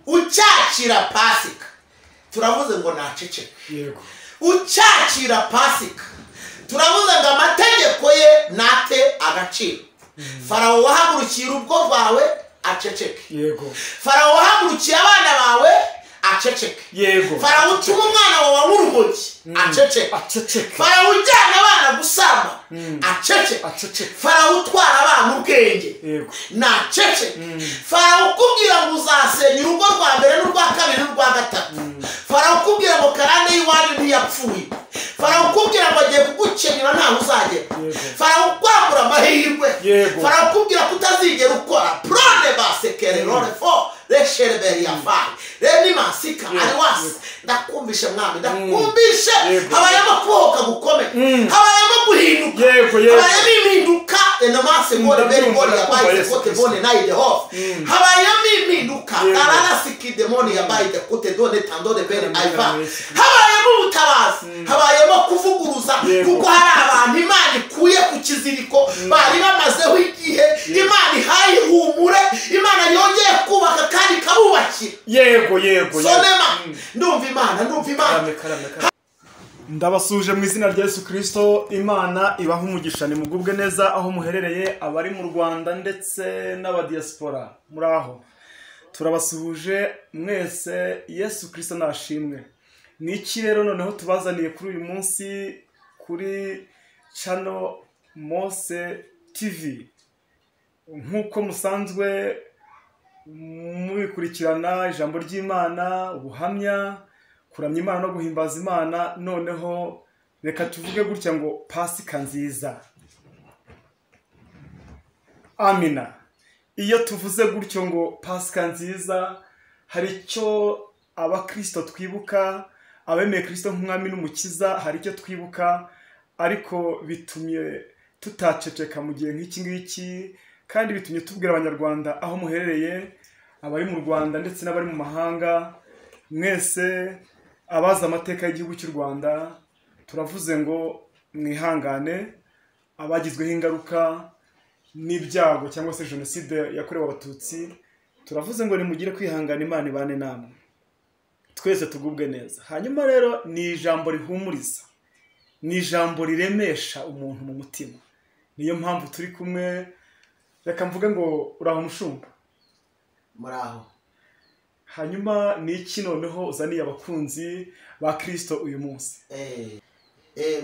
Ucyakira Pasika turavuze ngo naceceke. Yego. Ucyakira Pasika turavuze ngo amategeko ye nate agaciro. Farawo wahagurukiye urugo rwawe aceceke. Yego. Farawo wahagurukiye abana bawe aceceke. Yego. Farawo utuma umwana wawe w'urumogi aceceke. Aceceke. Farawo ujyana abana gusamba aceceke. Aceceke. Farawo utwara abana ubwenge Yego. naceceke. Farawo ukubwira ngo uzasenya urugo rwa mbere n'urwa kabiri n'urwa gatatu. Farawo ukubwira ngo karande y'iwanyu ntiyapfuye. Farawo ukubwira ngo agiye kugukenyura ntaho uzagera. Yego. Farawo ukwambura amahirwe. Yego. Farawo ukubwira ko utazigera ukora. Prone basekere rore fo resherberi ya fai reni masika ariwasi. Ndakumvishe mwami, ndakumvishe. Yego. Habayemo kubohoka gukomeye, habayemo guhinduka, Yego, yego. habayemo impinduka. Enomase ngore beri ngore Ndabyumva, yabaye Yesu kote Kristo. bone nayi de hof. Habayemo impinduka. Yego. Arara sikidemoni yabaye de kote done tandone bene Karame, aiva. karame, Yesu Kristo. Habayemo ubutabazi, habayemo kuvuguruza, Yego. kuko hari abantu Imana ikuye ku kiziriko bari bamazeho igihe. Imana ihaye ihumure, Imana yongeye kubaka kandi ikabubakira. Yego, yego, yego. Sonema, ndumva Imana, ndumva Imana. Karame, karame, karame. Ndabasuje mu izina rya Yesu Kristo. Imana ibaha umugisha, nimugubwe neza aho muherereye, abari mu Rwanda ndetse n'abadiaspora muri aho. Turabasuhuje mwese, Yesu Kristo nashimwe. Ni iki rero noneho tubazaniye kuri uyu munsi kuri channel Mose TV? Nk'uko musanzwe mubikurikirana, ijambo ry'Imana, ubuhamya, kuramya Imana no guhimbaza Imana. Noneho reka tuvuge gutya ngo Pasika nziza. Amina. Iyo tuvuze gutyo ngo Pasika nziza, hari icyo abakristo twibuka, abemeye Kristo nk'umwami n'umukiza, hari icyo twibuka, ariko bitumye tutaceceka mu gihe nk'iki ngiki, kandi bitumye tubwira abanyarwanda aho muherereye, abari mu Rwanda ndetse n'abari mu mahanga, mwese abazi amateka y'igihugu cy'u Rwanda, turavuze ngo mwihangane, abagizweho ingaruka n'ibyago cyangwa se jenoside yakorewe abatutsi, turavuze ngo nimugire kwihangana, Imana ibane namwe, twese tugubwe neza. Hanyuma rero ni ijambo rihumuriza, ni ijambo riremesha umuntu mu mutima. Niyo mpamvu turi kumwe. Reka mvuge ngo uraho mushumba. Muraho. Hanyuma ni iki noneho uzaniye abakunzi ba Kristo uyu munsi?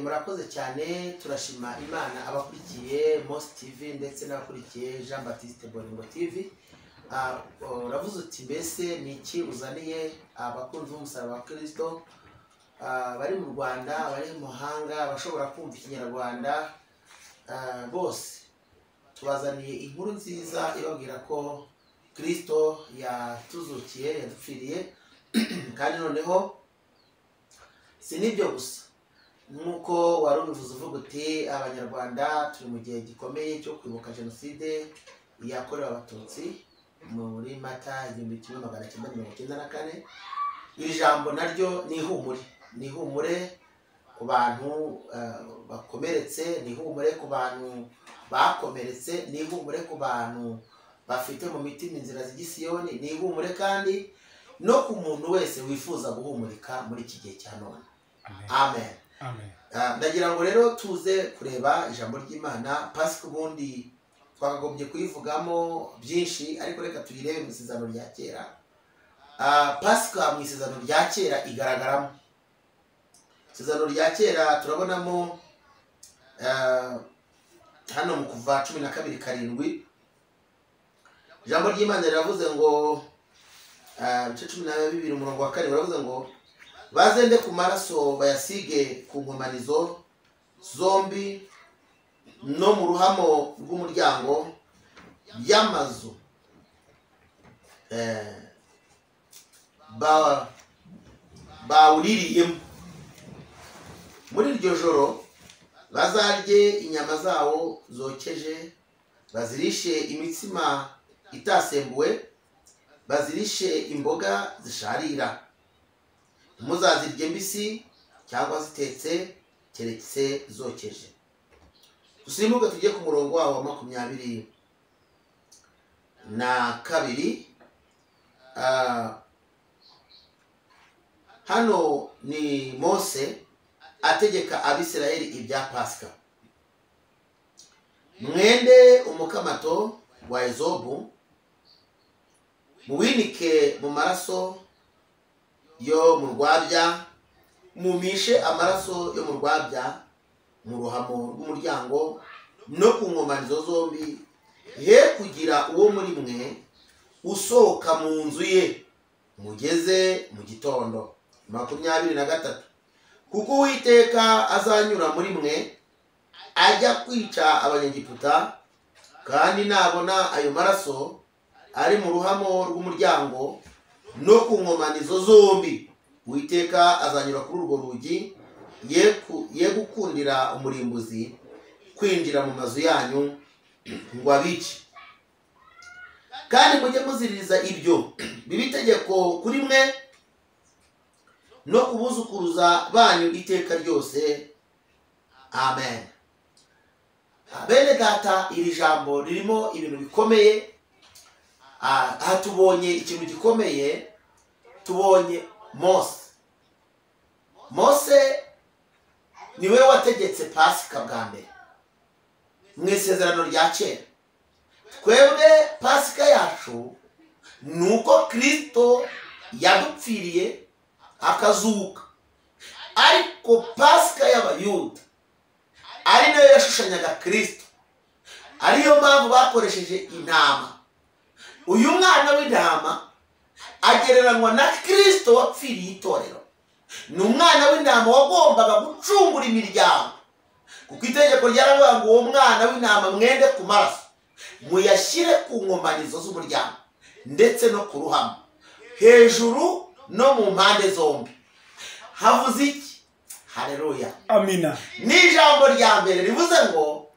Murakoze cyane, turashima Imana abakurikiye Mose TV ndetse n'abakurikiye Jean Baptiste Bolingo TV. Uravuze uti mbese ni iki uzaniye abakunzi b'umusaraba wa Kristo, bari mu Rwanda, bari mu mahanga, abashobora kumva ikinyarwanda, bose tubazaniye inkuru nziza ibabwira ko Kristo yatuzukiye, yadupfiriye. Kandi noneho si n'ibyo gusa, nk'uko wari ubivuze uvuga uti abanyarwanda turi mu gihe gikomeye cyo kwibuka jenoside yakorewe abatutsi muri Mata 1994. Iri jambo naryo ni ihumure, ni ihumure ku bantu bakomeretse, ni ihumure ku bantu bakomeretse, ni ihumure ku bantu bafite mu mitima inzira z'igisiyoni, ni ihumure kandi no ku muntu wese wifuza guhumurika muri iki gihe cya none. Amen. Amen. Ndagira ngo rero tuze kureba ijambo ry'Imana. Pasika ubundi twakagombye kuyivugamo byinshi, ariko reka tuyirebe mu isezerano rya kera. Pasika mu isezerano rya kera igaragaramo. Isezerano rya kera turabonamo hano mu Kuva 12:7, ijambo ry'Imana riravuze ngo, ibice 12 umurongo wa 7 baravuze ngo bazende ku maraso bayasige ku nkomanizo zombi no mu ruhamo rw'umuryango y'amazu bawuririyemo. Muri iryo joro bazarye inyama zawo zokeje, bazirishe imitsima itasembuwe, bazirishe imboga zisharira. Muzazirye mbisi cyangwa zitetse, keretse zokeje. Dusimbuke tujye ku murongo wawo wa 22. Hano ni Mose ategeka Abisirayeli ibya Pasika. Mwende umukamato wa ezobu, muwinike mu maraso yo mu rwabya, mumishe amaraso yo mu rwabya mu ruhamo rw'umuryango no ku nkomanizo zombi, he kugira uwo muri mwe usohoka mu nzu ye mugeze mu gitondo. 23 Kuko Uwiteka azanyura muri mwe ajya kwica Abanyegiputa, kandi nabona ayo maraso ari mu ruhamo rw'umuryango no ku nkomanizo zombi, Uwiteka azanyura kuri urwo rugi, ye gukundira umurimbuzi kwinjira mu mazu yanyu ngo abice. Kandi mujye muziririza ibyo bibe itegeko kuri mwe no kubuzukuruza banyu iteka ryose. Amen. Bene data, iri jambo ririmo ibintu bikomeye. Aha tubonye ikintu gikomeye, tubonye Mose. Mose niwe wategetse Pasika bwa mbere mu isezerano rya kera. Twebwe Pasika yacu ni uko Kristo yadupfiriye akazuka, ariko Pasika y'Abayuda ari nayo yashushanyaga Kristo, ariyo mpamvu bakoresheje intama. Uyu mwana w'intama agereranywa na Kristo wapfiriye itorero. Ni umwana w'intama wagombaga gucungura imiryango, kuko itegeko ryaravuga ngo uwo mwana w'intama mwende ku maraso muyashyire ku nkomanizo z'umuryango ndetse no ku ruhamo hejuru no mu mpande zombi. Havuze iki? Haleluya, amina. Ni ijambo rya mbere rivuze ngo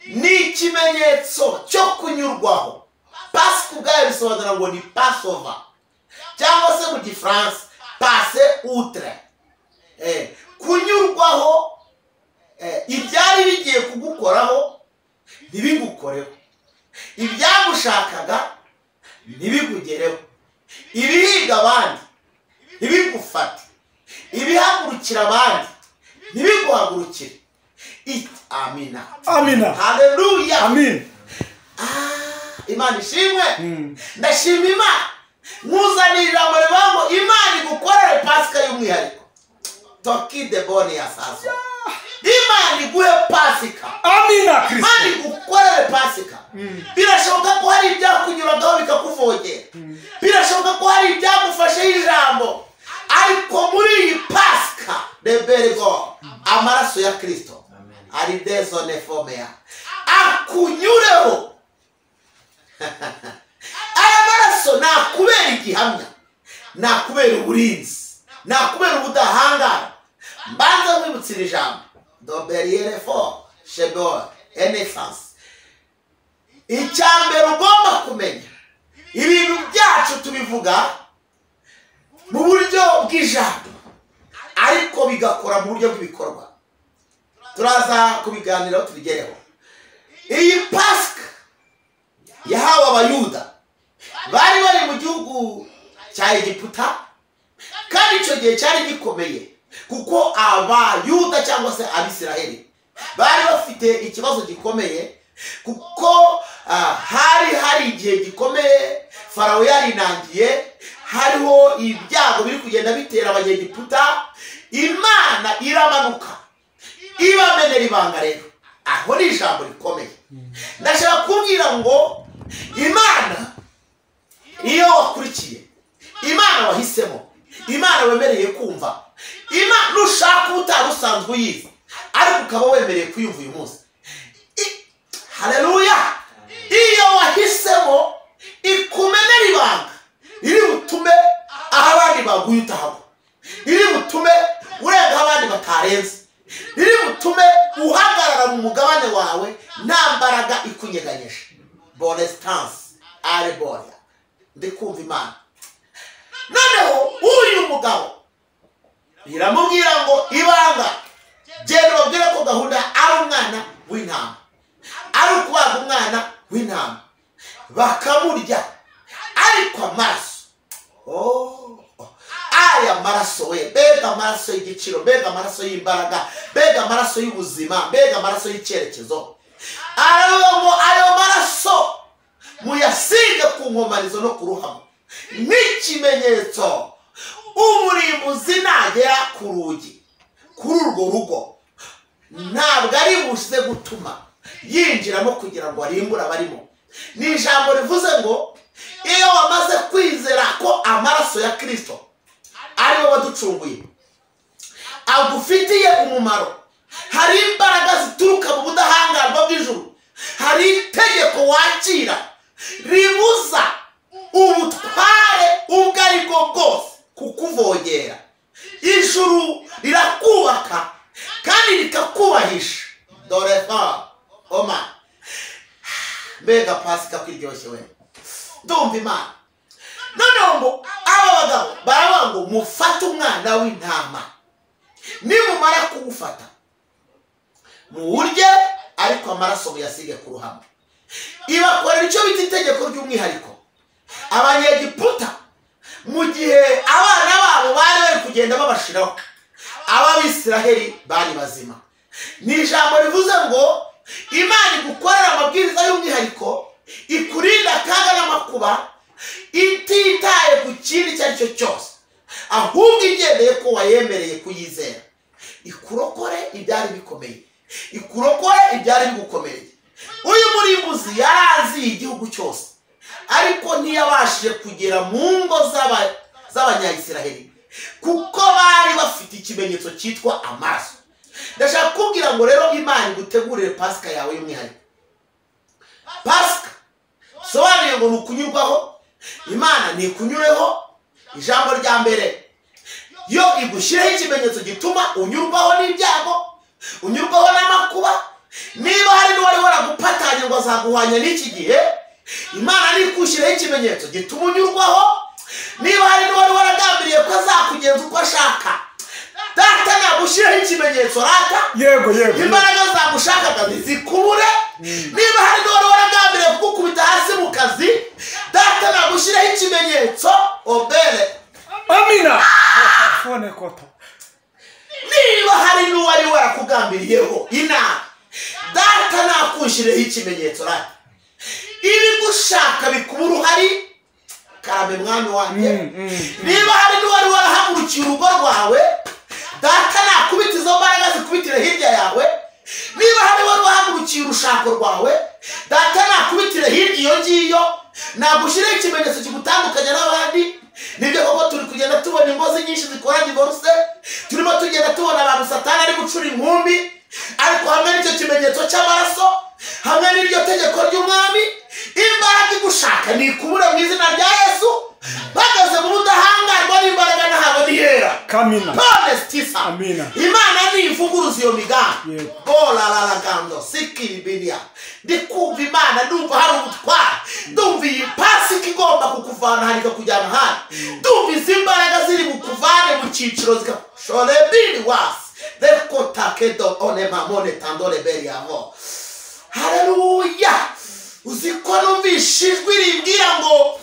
ni ikimenyetso cyo kunyurwaho. Pasika ubwayo bisobanura ngo ni Passover, cyangwa se mu Gifaransa passe outre. Kunyurwaho, ibyari bigiye kugukoraho ntibigukoreho, ibyagushakaga ntibikugereho, ibihiga abandi ntibigufate, ibihagurukira abandi ntibiguhagurukire. Amina, amina, haleluya, amin. Imana ishimwe. Ndashima Imana nkuzanira ijambo rivuga ngo Imana igukorere Pasika y'umwihariko. Toki de bone ya saso. Imana iguhe Pasika. Amina. Kristo Imana igukorere Pasika. Birashoboka ko hari ibyakunyuragaho bikakuvogera, birashoboka ko hari ibyagufashe ijambo, ariko muri iyi Pasika rebergo amaraso ya Kristo ari dezone fomea akunyureho. Aya maraso nakubera igihamya, nakubera uburinzi, nakubera ubudahangarwa. Mbanza nkwibutsa iri jambo doberiyere fo shebor enesanse. Icya mbere ugomba kumenya, ibintu byacu tubivuga mu buryo bw'ijambo ariko bigakora mu buryo bw'ibikorwa. Turaza kubiganiraho tubigereho. Iyi Pasika yahawe Abayuda bari bari mu gihugu cya Egiputa, kandi icyo gihe cyari gikomeye kuko Abayuda cyangwa se Abisirayeli bari bafite ikibazo gikomeye, kuko hari igihe gikomeye Farawo yarinangiye, hariho ibyago biri kugenda bitera Abanyegiputa. Imana iramanuka ibamenera ibanga. Rero aho ni ijambo rikomeye. Ndashaka kubwira ngo Imana iyo wakurikiye, Imana wahisemo, Imana wemereye kumva, Imana nushaka utari usanzwe uyizi ariko ukaba wemereye kuyumva uyu munsi. Haleluya. Iyo wahisemo ikumenera ibanga iri butume aho abandi baguye utahagwa, iri butume urenga aho abandi batarenze, iri butume uhagarara mu mugabane wawe nta mbaraga ikunyeganyije. Bonestance areboria. Ndikumva Imana. Noneho uyu mugabo iramubwira ngo ibanga, genda ubabwire ko gahunda ari umwana w'intama, ari ukubaga umwana w'intama bakamurya, ariko amaraso Aya maraso we, mbega amaraso y'igiciro, mbega amaraso y'imbaraga, mbega amaraso y'ubuzima, mbega amaraso y'icyerekezo. Aravuga ngo ayo maraso muyasige ku nkomanizo no ku ruhamo nk'ikimenyetso. Umurimbuzi nagera ku rugi kuri urwo rugo ntabwo ari buze gutuma yinjiramo kugira ngo arimbure abarimo. Ni ijambo rivuze ngo iyo wamaze kwizera ko amaraso ya Kristo ari we waducunguye agufitiye umumaro, hari imbaraga zituruka mu budahangarwa bw'ijuru, hari itegeko wakira ribuza ubutware ubwo ari bwo bwose kukuvogera. Ijuru rirakubaka kandi rikakubahisha. Dore fa oma, mbega Pasika kwiryoshye we, ndumva Imana. Noneho ngo aba bagabo baravuga ngo mufate umwana w'intama, nimumara kuwufata muwurye, ariko amaraso muyasige ku ruhamo. Ibakorera icyo bita itegeko ry'umwihariko. Abanyegiputa mu gihe abana babo bari bari kugenda babashiraho, Abisiraheli bari bazima. Ni ijambo rivuze ngo Imana igukorera amabwiriza y'umwihariko, ikurinda akaga n'amakuba, ititaye ku kindi icyo ari cyo cyose, ahubwo igendeye ko wayemereye kuyizera. Ikurokore ibyari bikomeye, ikurokore ibyari bigukomereye. Uyu murimbuzi yarazi igihugu cyose, ariko ntiyabashije kugera mu ngo z'Abanyayisiraheli kuko bari bafite ikimenyetso cyitwa amaraso. Ndashaka kubwira ngo rero Imana igutegurire Pasika yawe y'umwihariko. Pasika sobanuye ngo ni ukunyurwaho. Imana ntikunyureho. Ijambo rya mbere, yo igushyiraho ikimenyetso gituma unyurwaho n'ibyago, unyurwaho n'amakuba. Niba hari n'uwari waragupatanye ngo azaguhwanya n'iki gihe, Imana ntikushyiraho ikimenyetso gituma unyurwaho. Niba hari n'uwari waragambiriye ko azakugenza uko ashaka, Data nagushyiraho ikimenyetso rata. Yego yego. Imbaraga zagushakaga ntizikubure. Niba hari n'uwari waragambiriye kugukubita hasi mu kazi, Data nagushyiraho ikimenyetso obere. Amina. Fone kota. Niba hari n'uwari warakugambiriyeho inama, Data nakushyiraho ikimenyetso rata. Ibigushaka bikubura uhari, karame mwami wanjye. Niba hari n'uwari warahagurukiye urugo rwawe, Data nakubita izo mbaraga zikubitire hirya yawe. Niba hari wari wahagurukiye urushako rwawe, Data nakubitire hirya iyo ngiyo, nagushyiraho ikimenyetso kigutandukanya n'abandi. Nibyo koko turi kugenda tubona ingo nyinshi zikora divorce, turimo tugenda tubona abantu Satani ari gucura inkumbi, ariko hamwe n'icyo kimenyetso cy'amaraso, hamwe n'iryo tegeko ry'umwami, imbaraga igushaka ni ikubura mu izina rya Yesu. Bahagaze mu budahangarwa n'imbaraga nahawe ni yera. Kamina. Amina. Imana nivuguruza iyo migambi. Bola la la gando sikiribinia. Ndikumva Imana, ndumva hari ubutware, ndumva iyi Pasika igomba kukuvana hari ikakujyana ahandi, ndumva izi mbaraga ziri bukuvane mu cyiciro zikashorebini wasi rekotakedo onemamone tandore beriavo. Haleluya. Uzi ko numvishe ijwi rimbwira ngo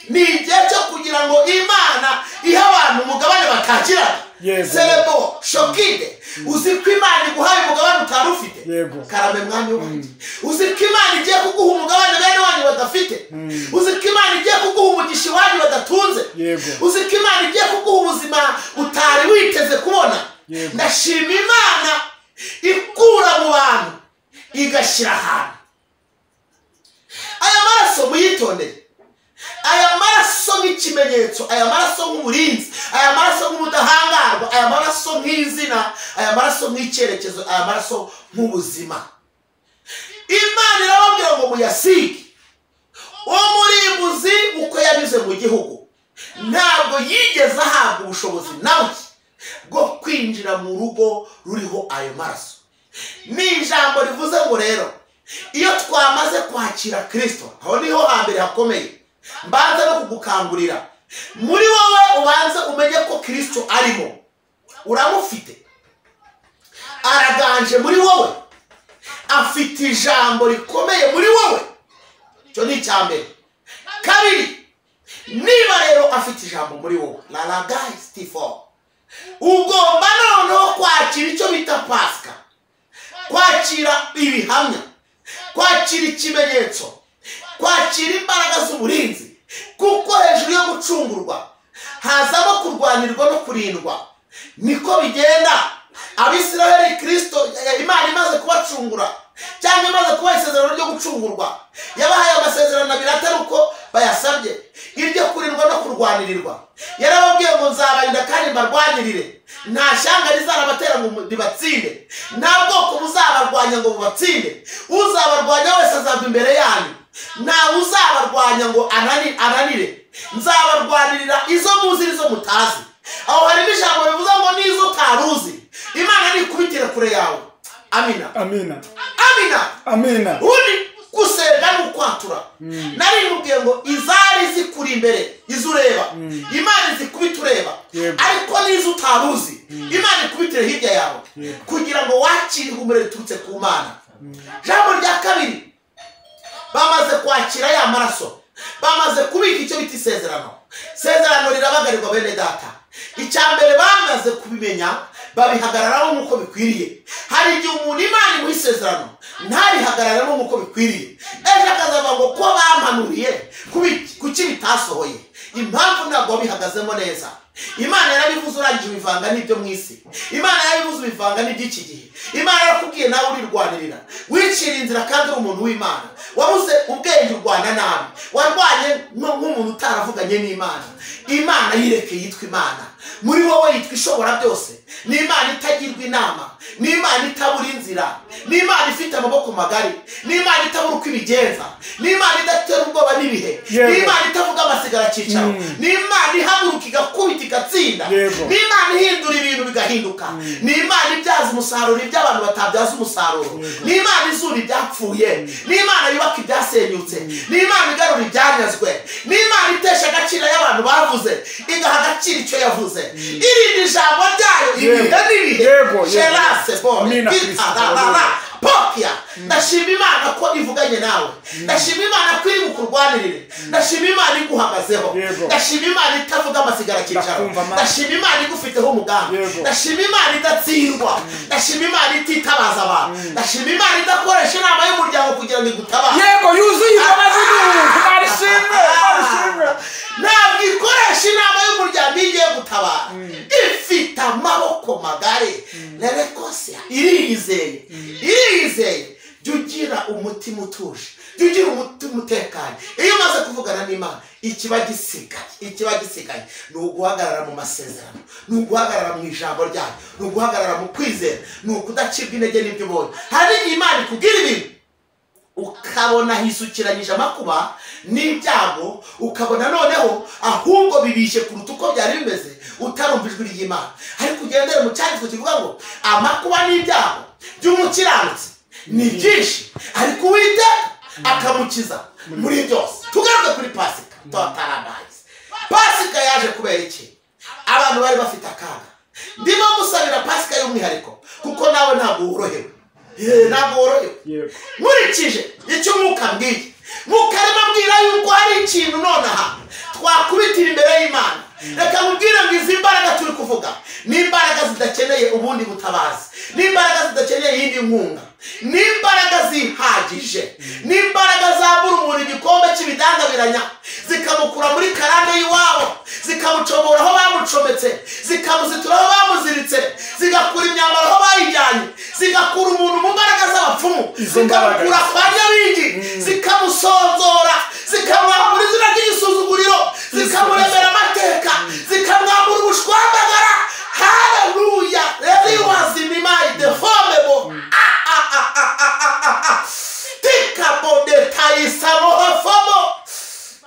ni igihe cyo kugira ngo Imana ihe abantu umugabane batakirana. Serebo shokide. Uzi ko Imana iguhaye umugabane utari ufite. Karame mwami wanjye. Uzi ko Imana igiye kuguha umugabane bene wanyu badafite. Uzi ko Imana igiye kuguha umugisha iwanyu badatunze. Uzi ko Imana igiye kuguha ubuzima utari witeze kubona. Ndashima Imana ikura mu bantu igashyira ahantu. Aya maraso muyitondere. Aya maraso nk'ikimenyetso, aya maraso nk'umurinzi, aya maraso nk'ubudahangarwa, aya maraso nk'izina, aya maraso nk'icyerekezo, aya maraso nk'ubuzima. Imana irababwira ngo muyasige. Umurimbuzi uko yanyuze mu gihugu ntabwo yigeze ahabwa ubushobozi na buke bwo kwinjira mu rugo ruriho ayo maraso. Ni ijambo rivuze ngo rero iyo twamaze kwakira Kristo, aho niho hambere hakomeye. Mbanza no kugukangurira muri wowe, ubanze umenye ko Kristo arimo, uramufite, araganje muri wowe, afite ijambo rikomeye muri wowe. Icyo ni icya mbere. Kabiri, niba rero Uracyafite ijambo muri wowe laragaistifo. Ugomba noneho kwakira icyo bita Pasika, kwakira ibihamya, kwakira ikimenyetso, kwakira imbaraga z'uburinzi, kuko hejuru yo gucungurwa hazamo kurwanirwa no kurindwa. Niko bigenda. Abisiraheli Kristo Imana imaze kubacungura cyangwa imaze kubaha isezerano ryo gucungurwa, yabahaye amasezerano abiri atari uko bayasabye, iryo kurindwa no kurwanirirwa. Yarababwiye ngo nzabarinda kandi mbarwanirire, nta shyanga rizarabatera ngo ribatsinde, nta bwoko buzabarwanya ngo bubatsinde. Uzabarwanya wese azava imbere yanyu, nta uzabarwanya ngo ananire. Nzabarwanirira izo muzi n'izo mutazi. Aho harimo ijambo rivuze ngo n'izo utaruzi Imana nikubitire kure yawe. Amina. Amina. Amina. Amina. Ubundi gusenga ni ukwatura. Nari mubwiye ngo izari zikuri imbere izo ureba, Imana izikubita ureba, ariko n'izo utaruzi Imana ikubitire hirya yawe, kugira ngo wakire ihumure riturutse ku Mana. Jambo rya kabiri, bamaze kwakira ya maraso, bamaze kubika icyo bita isezerano. Isezerano rirabagarirwa bene data. Icya mbere bamaze kubimenya babihagararaho nk'uko bikwiriye. Hari igihe umuntu Imana imuha isezerano ntarihagararamo nk'uko bikwiriye, ejo akazavuga ngo ko bampanuriye kuki bitasohoye. Impamvu ntabwo wabihagazemo neza. Imana yarabivuze urangije ubivanga n'ibyo mu isi. Imana yarabivuze ubivanga n'iby'iki gihe. Imana yarakubwiye nawe urirwanirira, wicira inzira kandi uri umuntu w'Imana. Wabuze ubwenge urwana nabi, warwanye nk'umuntu utaravuganye n'Imana. Imana yireke yitwa Imana, muri wowe yitwa ishobora byose. Ni Imana itagirwa inama, ni Imana itabura inzira, ni Imana ifite amaboko magari, ni Imana itabura uko ibigenza, ni Imana idatera ubwoba n'ibihe, ni Imana itavuga amasigara cyicaro, ni Imana ihaguruka igakubita igatsinda, ni Imana ihindura ibintu bigahinduka, ni Imana ibyaza umusaruro ibyo abantu batabyaza umusaruro, ni Imana izura ibyapfuye, ni Imana yubaka ibyasenyutse, ni Imana igarura ibyanyazwe, ni Imana itesha agaciro y'abantu bavuze igaha agaciro icyo yavuze. Irindi jambo ryayo ibihe n'ibihe. Sherase bone pokia. Ndashima Imana ko ivuganye nawe, ndashima Imana ko iri bukurwanirire, ndashima Imana iguhagazeho, ndashima Imana itavuga amasigara cyicaro, ndashima Imana igufiteho umugambi, ndashima Imana idatsindwa, ndashima Imana ititabaza abantu, ndashima Imana idakoresha inama y'umuryango kugira ngo igutabare. Yego, yuzuye imbabazi n'ubuntu. Imana ishimwe, Imana ishimwe. Ntabwo ikoresha inama y'umuryango igiye gutabara, ifite amaboko magari. Lerekosia iriyizeye, iriyizeye. Jya ugira umutima utuje, jya ugira umutima utekanye. Iyo umaze kuvugana n'Imana, ikiba gisigaye ni uguhagarara mu masezerano, ni uguhagarara mu ijambo ryayo, ni uguhagarara mu kwizera, ni ukudacibwa intege n'ibyo ubonye. Hari igihe Imana ikubwira ibintu ukabona hisukiranyije amakuba n'ibyago, ukabona noneho ahubwo bibishe kuruta uko byari bimeze utarumva ijwi ry'Imana. Ariko ugendere mu cyanditswe kivuga ngo amakuba n'ibyago by'umukiranutsi ni byinshi, ariko Uwiteka akamukiza muri byose. Tugaruke kuri Pasika. Totarabazi Pasika yaje kubera iki? Abantu bari bafite akaga. Ndimo gusabira Pasika y'umwihariko kuko nawe ntabwo worohewe. Ntabwo worohewe. Nkurikije icyo Mwuka ambwiye, Mwuka arimo ambwira yuko hari ikintu nonaha twakubitira imbere y'Imana. Reka mubwire ngo izi mbaraga turi kuvuga ni imbaraga zidakeneye ubundi butabazi, ni imbaraga zidakeneye iyindi nkunga, ni imbaraga zihagije, ni imbaraga zambura umuntu igikombe cy'ibidandabiranya, zikamukura muri karande y'iwabo, zikamucomora aho bamucometse, zikamuzitura aho bamuziritse, zigakura imyambaro aho bayijyanye, zigakura umuntu mu mbaraga z'abapfumu, zikamukura kwa nyabingi, zikamusonzora, zikamwambura izina ry'igisuzuguriro, zikamuremera amateka, zikamwambura ubushwambagara. Haleluya! Eliwazimimaidefomebo tikabodetayisamohofomo.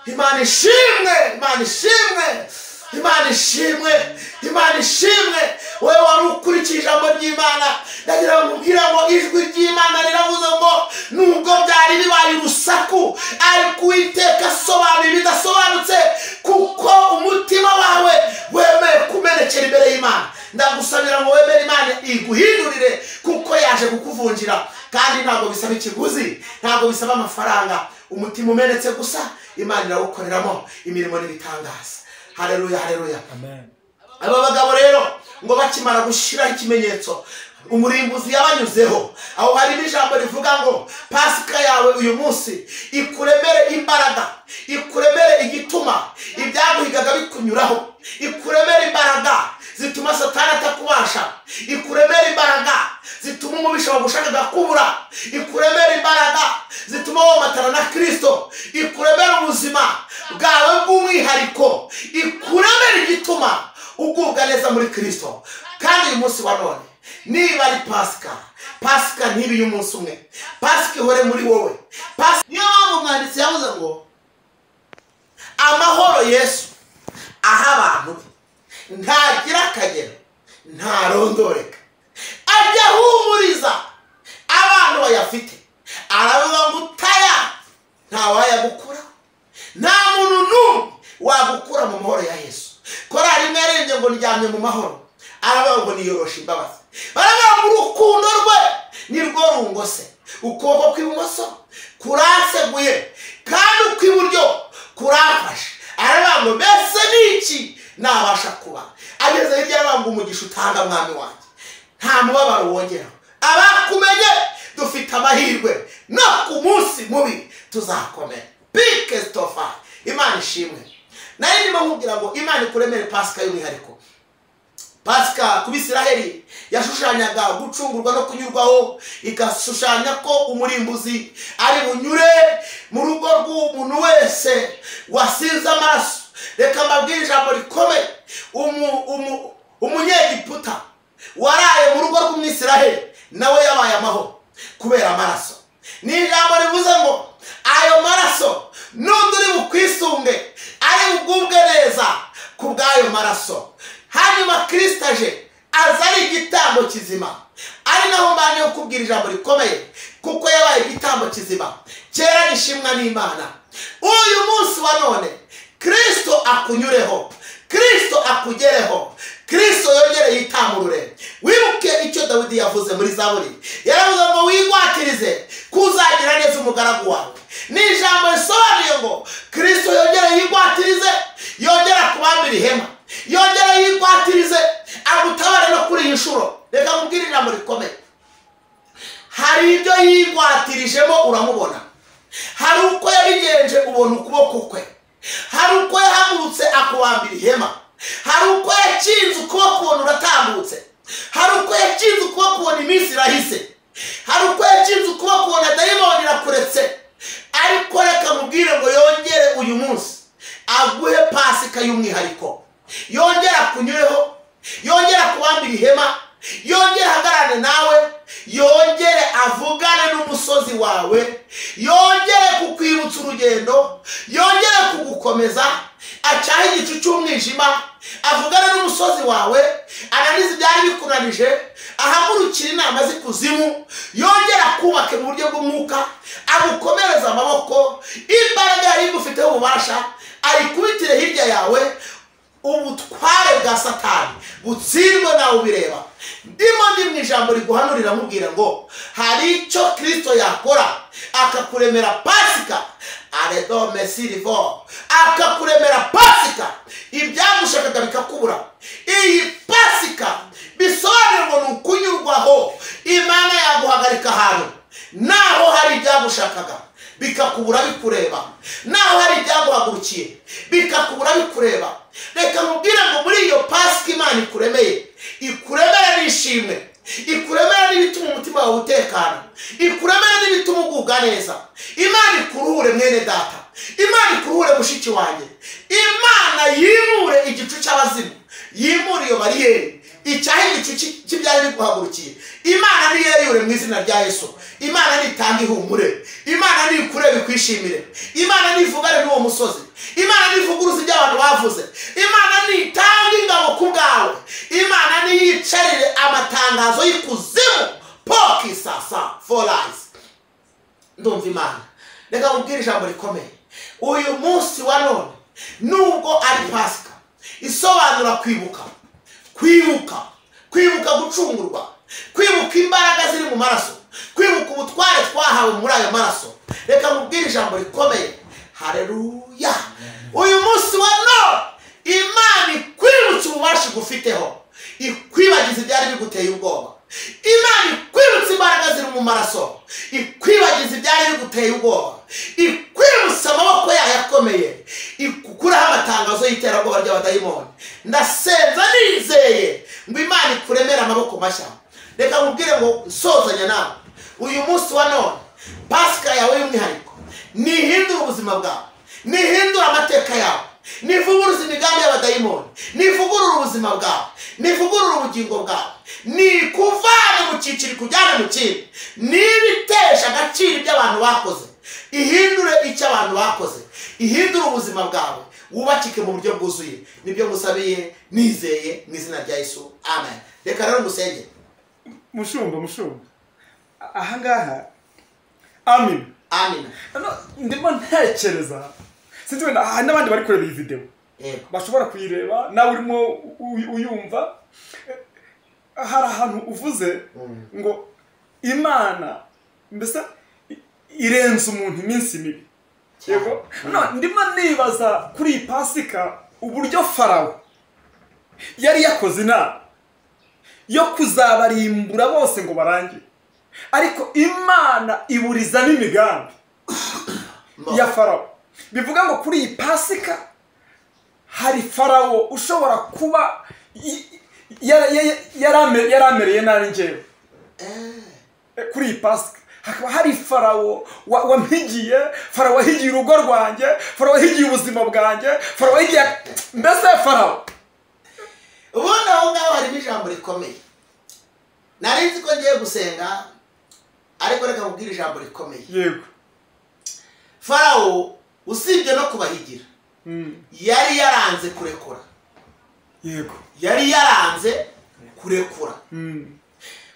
Imana ishimwe, Imana ishimwe, Imana ishimwe, Imana ishimwe. Wowe wari ukurikiye ijambo ry'Imana, ndagira ngo nkubwire ngo ijwi ry'Imana riravuze ngo nubwo byari bibaye urusaku, ariko Uwiteka asobanura ibidasobanutse, kuko umutima wawe wemeye kumenekera imbere y'Imana. Ndagusabira ngo wemere Imana iguhindurire, kuko yaje kukuvunjira, kandi ntabwo bisaba ikiguzi, ntabwo bisaba amafaranga. Umutima umenetse gusa Imana irawukoreramo imirimo n'ibitangaza. Haleluya, haleluya. Amen. Aba bagabo rero ngo bakimara gushiraho ikimenyetso, umurimbuzi yabanyuzeho. Aho hari ijambo rivuga ngo Pasika yawe uyu munsi ikuremere imbaraga, ikuremere igituma ibyaguhigaga bikunyuraho, ikuremere imbaraga zituma Satani atakubasha, ikuremere imbaraga zituma umubisha wagushakaga kubura, ikuremere imbaraga zituma womatana na Kristo, ikuremere ubuzima bwawe bw'umwihariko, ikuremere igituma ugubwa neza muri Kristo. Kandi uyu munsi wa none niba ari Pasika, Pasika ntibi y'umunsi umwe, Pasika ihore muri wowe. Niyo mpamvu umwanditsi yavuze ngo amahoro Yesu aha abantu ntagira akagero, ntarondoreka, ajya ahumuriza abantu bayafite. Aravuga ngo utaya ntawayagukura, nta muntu n'umwe wagukura mu mahoro ya Yesu. Korali imwe yarembye ngo ndyamye mu mahoro, aravuga ngo niyoroshe imbabazi. Baravuga ngo urukundo rwe nirwo rungose, ukuboko kw'ibumoso kuranseguye kandi ukw'iburyo kuramfashe. Aravuga ngo mbese niki nabasha kuba? Ageze hirya aravuga ngo umugisha utanga mwami wanjye nta mubabaro wongeraho. Abakumenye dufite amahirwe, no ku munsi mubi tuzakomera. Pikestofa, Imana ishimwe. Nari ndimo nkubwira ngo Imana ikuremere Pasika y'umwihariko. Pasika ku Bisiraheli yashushanyaga gucungurwa no kunyurwaho, igashushanya ko umurimbuzi ari bunyure mu rugo rw'umuntu wese wasize amaraso. Reka mbabwire ijambo rikomeye. Umunyegiputa waraye mu rugo rw'Umwisiraheli nawe yabaye amahoro kubera amaraso. Ni ijambo rivuze ngo ayo maraso n'undi uri bukwisunge ari bugubwe neza ku bw'ayo maraso. Hanyuma Kristo aje aza ari igitambo kizima, ari naho mbanje kukubwira ijambo rikomeye, kuko yabaye igitambo kizima kera gishimwa n'Imana. Uyu munsi wa none Kristo akunyureho, Kristo akugereho, Kristo yongere yitamurure. Wibuke icyo Dawidi yavuze muri Zaburi, yaravuze ngo wigwatirize kuzagira neza umugaragu wawe. Ni ijambo risobanuye ngo Kristo yongere yigwatirize, yongere akubambire ihema, yongere yigwatirize agutabare no kuri iyi nshuro. Reka nkubwire ijambo rikomeye. Hari ibyo yigwatirijemo uramubona, hari uko yabigenje ubona ukuboko kwe, hari uko yahagurutse akubambira ihema, hari uko yakinze ukuboko ubona uratambutse, hari uko yakinze ukuboko ubona iminsi irahise, hari uko yakinze ukuboko ubona dayimoni irakuretse. Ariko reka mubwire ngo yongere uyu munsi aguhe Pasika y'umwihariko, yongere akunyureho, yongere akubambire ihema, yongere ahagarane nawe, yongere avugane n'umusozi wawe, yongere kukwibutsa urugendo, yongere kugukomeza, acahe igicu cy'umwijima, avugane n'umusozi wawe, ananize ibyari bikunanije, ahagurukire inama z'ikuzimu, yongere akubake mu buryo bw'umwuka, agukomereze amaboko, imbaraga yari igufiteho ububasha ayikubitire hirya yawe, ubutware bwa Satani butsindwe nawe ubireba. Ndimo ndi mu ijambo riguhanurira nkubwira ngo hari icyo Kristo yakora akakuremera Pasika, aredo mesirivo, akakuremera Pasika, ibyagushakaga bikakubura. Iyi Pasika bisobanura ngo ni ukunyurwaho. Imana yaguhagarika ahantu naho hari ibyagushakaga bikakubura bikureba, naho hari ibyaguhagurukiye bikakubura bikureba. Reka nkubwire ngo muri iyo Pasika Imana ikuremeye, ikuremere n'ishimwe, ikuremere n'ibituma umutima wawe utekana, ikuremere n'ibituma ugubwa neza. Imana ikuruhure mwene data, Imana ikuruhure mushiki wanjye, Imana yimure igicu cy'abazimu, yimure iyo bariyeri, icyahe igicu cy'ibyari biguhagurukiye. Imana niyeyure mu izina rya Yesu. Imana nitanga ihumure, Imana nikurebe ikwishimire, Imana nivugane n'uwo musozi, Imana nivuguruze ibyo abantu bavuze, Imana nitanga ingabo ku bwawe, Imana niyicarire amatangazo y'ikuzimu. Poki sasa for life. Ndumva Imana. Reka nkubwire ijambo rikomeye. Uyu munsi wa none nubwo ari Pasika isobanura kwibuka, kwibuka, kwibuka gucungurwa, kwibuka imbaraga ziri mu maraso, kwibuka ubutware twahawe muri ayo maraso. Reka nkubwire ijambo rikomeye. Haleluya. Uyu munsi wa none Imana ibyari biguteye ubwoba. Imana ikwibutsa imbaraga ziri mu maraso, ikwibagiza ibyari biguteye ubwoba, ikwibutsa amaboko yayo akomeye, ikukuraho amatangazo y'iterabwoba ry'abadayimoni. Ndasenza nizeye ngo Imana ikuremere amaboko mashya. Reka nkubwire ngo nsozanya nawe uyu munsi wa none, Pasika yawe y'umwihariko nihindura ubuzima bwawe, nihindura amateka yawe, nivuguruza imigambi y'abadayimoni, nivugurura ubuzima bwawe, nivugurura ubugingo bwawe, nikuvane mu cyiciro ikujyane mu kindi, nibitesha agaciro ibyo abantu bakoze, ihindure icyo abantu bakoze, ihindure ubuzima bwawe, wubakike mu buryo bwuzuye. Nibyo ngusabiye nizeye mu izina rya Yesu, amen. Reka rero ngusenge. Mushumba ahangaha, amen amen. Ndimo ntekereza sinzi wenda hari n'abandi bari kureba iyi video bashobora kuyireba, nawe urimo uyumva. Hari ahantu uvuze ngo Imana mbese irenze umuntu iminsi mibi. Yego, ndimo nibaza kuri iyi Pasika uburyo Farawo yari yakoze inama yo kuzabarimbura bose ngo barangire, ariko Imana iburizamo imigambi ya Farawo. Bivuga ngo kuri iyi Pasika hari Farawo ushobora kuba yaramereye nabi njyewe. Kuri iyi Pasika hakaba hari Farawo wampigiye, Farawo wahigiye urugo rwanjye, Farawo wahigiye ubuzima bwanjye, Farawo wahigiye mbese Farawo. Ubundi aho ngaho harimo ijambo rikomeye. Nari nzi ko ngiye gusenga, ariko reka nkubwire ijambo rikomeye. Yego. Farawo usibye no kubahigira, yari yaranze kurekura. Yego. Yari yaranze kurekura.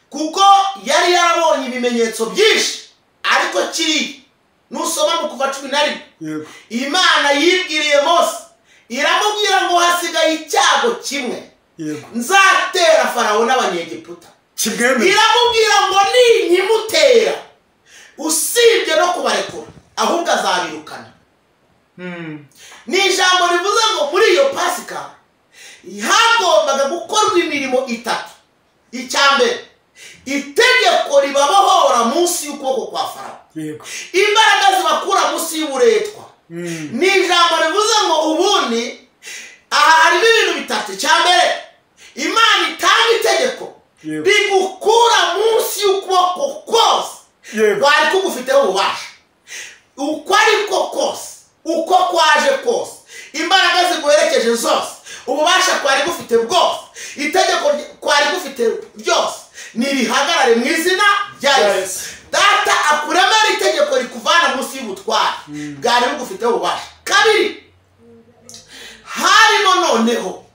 Kuko yari yarabonye ibimenyetso byinshi, ariko kiri nusoma mu Kuva 11. Yego. Imana yibwiriye Mose, iramubwira ngo hasigaye icyago kimwe. Yego. Nzatera Farawo n'Abanyegiputa. Kimwemere. Iramubwira ngo ninkimutera, usibye no kubarekura, ahubwo azabirukana. Ni ijambo rivuze ngo muri iyo Pasika hagombaga gukorwa imirimo itatu. Icya mbere, itegeko ribabohora munsi y'ukuboko kwa Farawo. Yego. Imbaraga zibakura munsi y'uburetwa. Ni ijambo rivuze ngo ubundi aha harimo ibintu bitatu. Icya mbere, Imana itanga itegeko rigukura munsi y'ukuboko kose kwari kugufiteho ububasha, uko ariko kose, uko kwaje kose, imbaraga ziguherekeje zose, ububasha kwari gufite bwose, itegeko kwari gufite ryose, nirihagarare mu izina rya Yesu. Data akuremera itegeko rikuvana munsi y'ubutware bwari bugufiteho ububasha. Kabiri, harimo noneho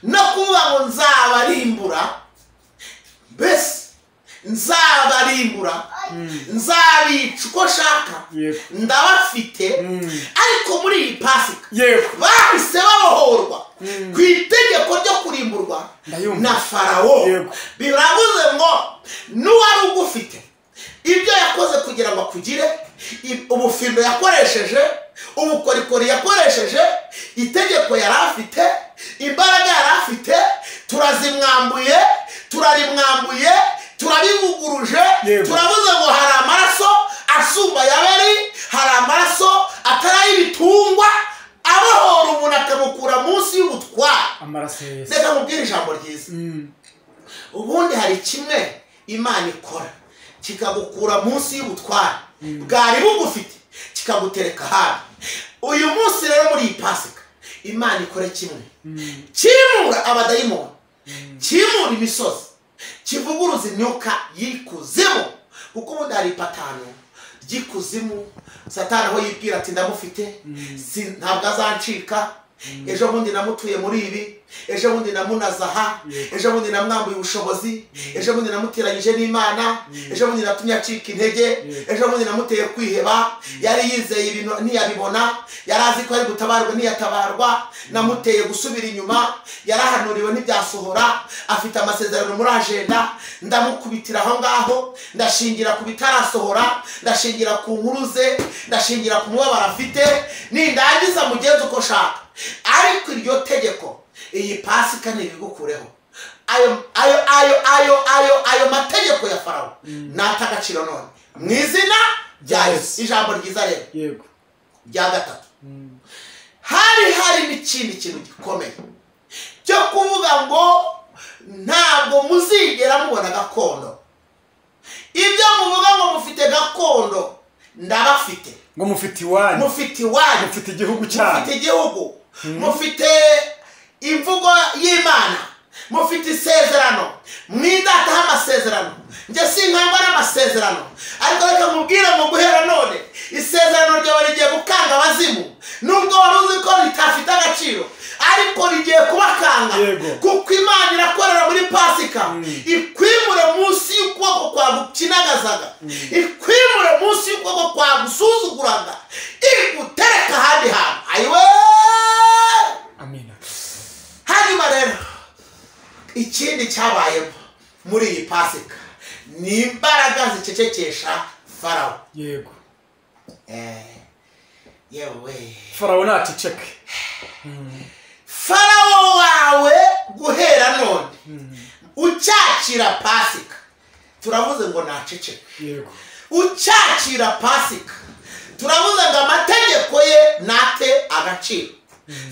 no kuvuga ngo nzabarimbura, mbese nzabarimbura, nzabica uko nshaka, ndabafite. Ariko muri iyi Pasika bahise babohorwa ku itegeko ryo kurimburwa na Farawo. Biravuze ngo n'uwari ugufite ibyo yakoze kugira ngo akugire, ubufindo yakoresheje, ubukorikori yakoresheje, itegeko yari afite, imbaraga yari afite, turazimwambuye, turarimwambuye, turabivuguruje. Turavuze ngo hari amaraso asumba yaberi, hari amaraso atari ay'ibitungwa, abohora umuntu akamukura munsi y'ubutware. Amaraso ya Yesu. Reka nkubwire ijambo ryiza. Ubundi hari kimwe Imana ikora kikagukura munsi y'ubutware bwari bugufite, kikagutereka ahandi. Uyu munsi rero muri iyi Pasika Imana ikore kimwe, kimura abadayimoni, kimura imisozi, kivuguruza imyuka y'ikuzimu. Kuko ubundi hari ipatano ry'ikuzimu, Satani aho yibwira ati ndamufite, ntabwo azancika, ejo bundi namutuye muri ibi, ejo bundi namunazaha, ejo bundi namwambuye ubushobozi, ejo bundi namuteranyije n'Imana, ejo bundi natumye acika intege, ejo bundi namuteye kwiheba, yari yizeye ibintu ntiyabibona, yari azi ko ari gutabarwa ntiyatabarwa, namuteye gusubira inyuma, yarahanuriwe ntibyasohora, afite amasezerano muri agenda, ndamukubitira aho ngaho, ndashingira ku bitarasohora, ndashingira ku nkuru ze, ndashingira ku mubabaro afite, nindangiza mugenzi uko nshaka. Ariko iryo tegeko iyi Pasika ntibigukureho. Ayo ayo ayo ayo ayo ayo mategeko ya Farawo nata agaciro none mu izina rya Yesu. Ijambo ryiza rero yego rya gatatu, hari n'ikindi kintu gikomeye cyo kuvuga ngo ntabwo muzigera mubona gakondo. Ibyo muvuga ngo mufite gakondo, ndabafite. Ngo mufite iwanyu, mufite iwanyu, mufite igihugu cyanyu, mufite igihugu, mufite imvugo y'Imana, mufite isezerano, mwidataho amasezerano. Njye sinkangwa n'amasezerano, ariko reka mubwire ngo guhera none isezerano ryawe rigiye gukanga abazimu, nubwo wari uzi ko ritafite agaciro, ariko rigiye kubakanga, kuko Imana irakorera muri Pasika. Ikwimure munsi y'ukuboko kwagukinagazaga, ikwimure munsi y'ukuboko kwagusuzuguraga, igutereka ahandi hantu. Ayiwe, amina. Hanyuma rero ikindi cyabayemo muri iyi Pasika ni imbaraga zicecekesha Farawo. Yego. Yewe, Farawo naceceke. Farawo wawe guhera none ucyakira Pasika, turavuze ngo naceceke. Yego. Ucyakira Pasika, turavuze ngo amategeko ye nate agaciro.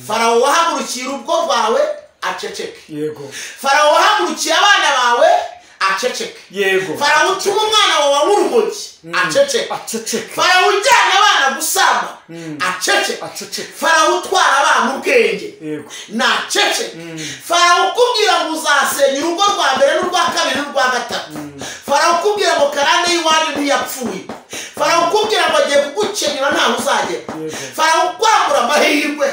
Farawo wahagurukiye urugo rwawe aceceke. Yego. Farawo wahagurukiye abana bawe aceceke. Yego. Farawo utuma umwana wawe w'urumogi aceceke. Aceceke. Farawo ujyana abana gusamba aceceke. Aceceke. Farawo utwara abana ubwenge Yego. naceceke. Farawo ukubwira ngo uzasenya urugo rwa mbere n'urwa kabiri n'urwa gatatu. Farawo ukubwira ngo karande y'iwanyu ntiyapfuye. Farawo ukubwira ngo agiye kugukenyura ntaho uzagera. Farawo ukwambura amahirwe.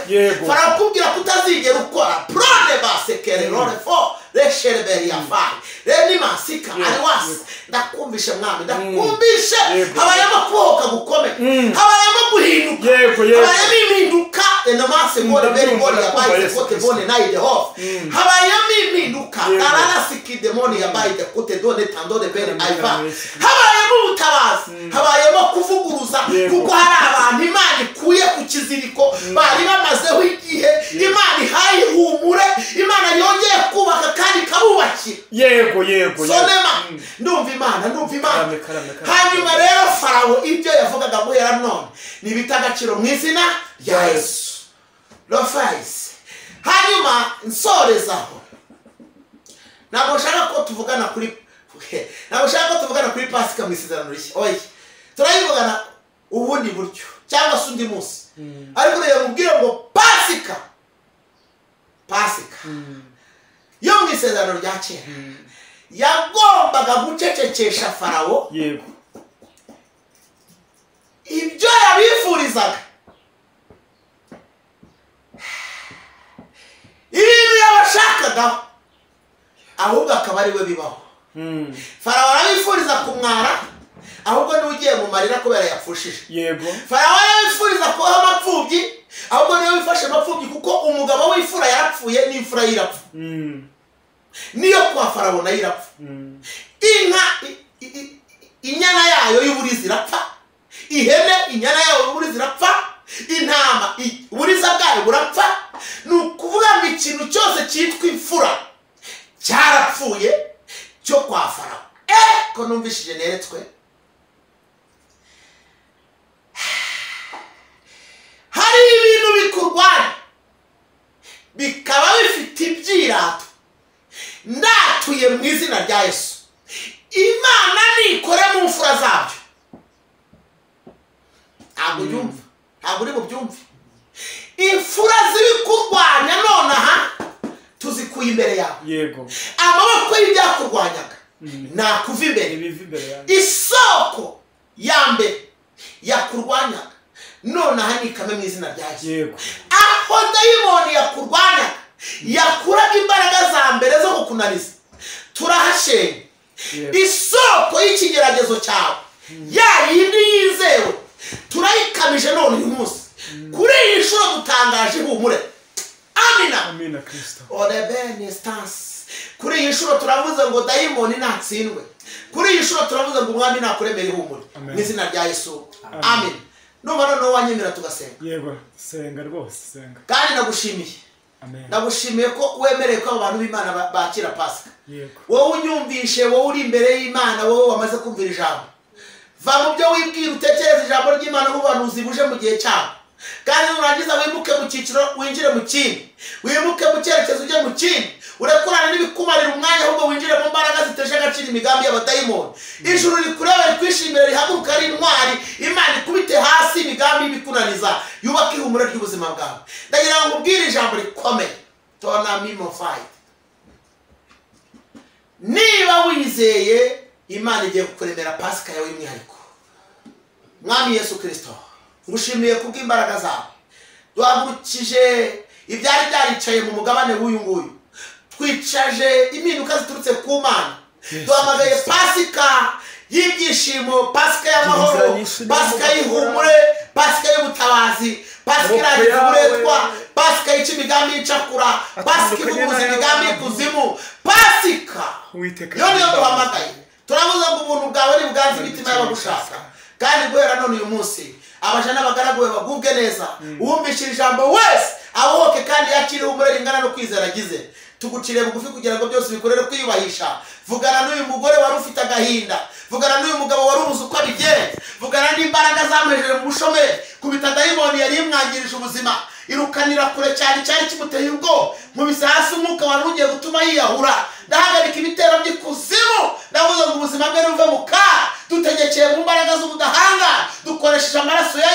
Farawo ukubwira ko utazigera ukora prone basekere rore fo reshereberi ya fari reni masika ariwasi. Ndakumvishe mwami, ndakumvishe. Habayemo kubohoka gukomeye, habayemo guhinduka, habayemo impinduka. Enomase ngore beri ngore yabaye kote bone nayi de hof. Habayemo impinduka. Darara sikidemoni yabaye de kote done tando de beri aiva. Habayemo ubutabazi, habayemo kuvuguruza, kuko hari abantu Imana ikuye ku kiziriko bari bamazeho igihe. Imana ihaye ihumure, Imana yongeye kubaka kandi ikabubakira. Yego, yego. Sonema, ndumva Imana, ndumva Imana. Hanyuma rero Farawo ibyo yavugaga guhera none ni bita agaciro mu izina rya Yesu. Rofais. Hanyuma nsorezaho, ntabwo nshaka ko tuvugana kuri ntabwo nshaka ko tuvugana kuri Pasika mu isezerano rishya. Oya, turayivugana ubundi buryo cyangwa se undi munsi, ariko rero mubwire ngo Pasika, Pasika yo mu isezerano rya kera yagombaga gucecekesha Farawo. Yego. Ibyo yabifurizaga, ibintu yabashakagaho, ahubwo akaba ari we bibaho. Farawo arabifuriza kumwara, ahubwo niwe ugiye mu marira kubera yapfushije. Yego. Farawo arabifuriza kubaho amapfubyi, ahubwo niwe wifashe amapfubyi, kuko umugabo w'imfura yarapfuye n'imfura yirapfa. Niyo kwa Farawo nayo irapfa. Inka inyana yayo y'uburizi irapfa, ihene inyana yayo y'uburizi irapfa, intama uburiza bwayo burapfa. Ni ukuvuga ngo ikintu cyose cyitwa imfura cyarapfuye cyo kwa Farawo. Ko numvishije neretswe. Hari ibintu bikurwanya bikaba bifite ibyirato. Ndatuye mu izina rya Yesu, Imana nikore mu mfura zabyo. Ntabwo ubyumva, ntabwo uri bubyumve. Imfura z'ibikurwanya nonaha tuzikuye imbere yawe. Yego. Amaboko y'ibyakurwanyaga nakuva imbere. Isoko ya mbere yakurwanyaga nonaha nikame mu izina rya Yesu. Yego. Aho dayimoni yakurwanyaga yakuraga imbaraga za mbere zo kukunaniza, turahashenye. Isoko y'ikigeragezo cyawe ya yindi yizewe turayikamije none uyu munsi. Kuri iyi nshuro dutangaje ihumure. Amina. Amina Kristo. Orebeni stance. Kuri iyi nshuro turavuze ngo dayimoni natsindwe. Kuri iyi nshuro turavuze ngo umwami nakuremera ihumure. Mu izina rya Yesu. Amen. Numva noneho wanyemera tugasenga. Yego, senga rwose, senga. Kandi nagushimiye. Ndagushimiye ko wemereye ko abantu b'Imana bakira Pasika. Wowe unyumvishe, wowe uri imbere y'Imana, wowe wamaze kumvira ijambo, va mu byo wibwira, utekereze ijambo ry'Imana nk'ubuhanuzi buje mu gihe cyabo, kandi nurangiza wimuke mu cyiciro winjire mu kindi, wimuke mu cyerekezo ujye mu kindi, urekurane n'ibikumarira umwanya, ahubwo winjire mu mbaraga ziteje agaciro imigambi y'abadayimoni. Ijuru rikureba rikwishimira, rihaguruka ari intwari, Imana ikubite hasi imigambi y'ibikunaniza, yubake ihumure ry'ubuzima bwawe. Ndagira ngo ubwire ijambo rikomeye, tona mimo fight. Niba wizeye, Imana igiye kukuremera Pasika yawe y'umwihariko. Mwami Yesu Kristo, ngushimiye kubw'imbaraga zawe. Duhagurukije ibyari byaricaye mu mugabane w'uyu nguyu, twicaje impinduka ziturutse ku Mana. Duhamagaye Pasika y'ibyishimo, Pasika y'amahoro, Pasika y'ihumure, Pasika y'ubutabazi, Pasika irangiza uburetwa, Pasika yica imigambi y'icakura, Pasika ivuguruza imigambi y'ikuzimu, Pasika yo niyo duhamagaye. Turavuze ngo ubuntu bwawe ni bwanze imitima y'abagushaka, kandi guhera none uyu munsi abaja n'abagaragu be bagubwe neza. Uwumvishije ijambo wese abohoke kandi yakire ihumure ringana no kwizera agize. Tuguciriye bugufi kugira ngo byose bikorere kwiyubahisha. Vugana n'uyu mugore wari ufite agahinda, vugana n'uyu mugabo wari ubuze uko abigenza, vugana n'imbaraga zamuhejeje mu bushomeri, kubita dayimoni yari imwangirije ubuzima, irukanira kure cyane cyari kimuteye ubwoba, nkubise hasi umwuka wari ugiye gutuma yiyahura. Ndahagarika ibitero by'ikuzimu, ndavuze ngo ubuzima bwe buve mu kaga. Dutegekeye mu mbaraga z'ubudahanga, dukoresheje amaraso ya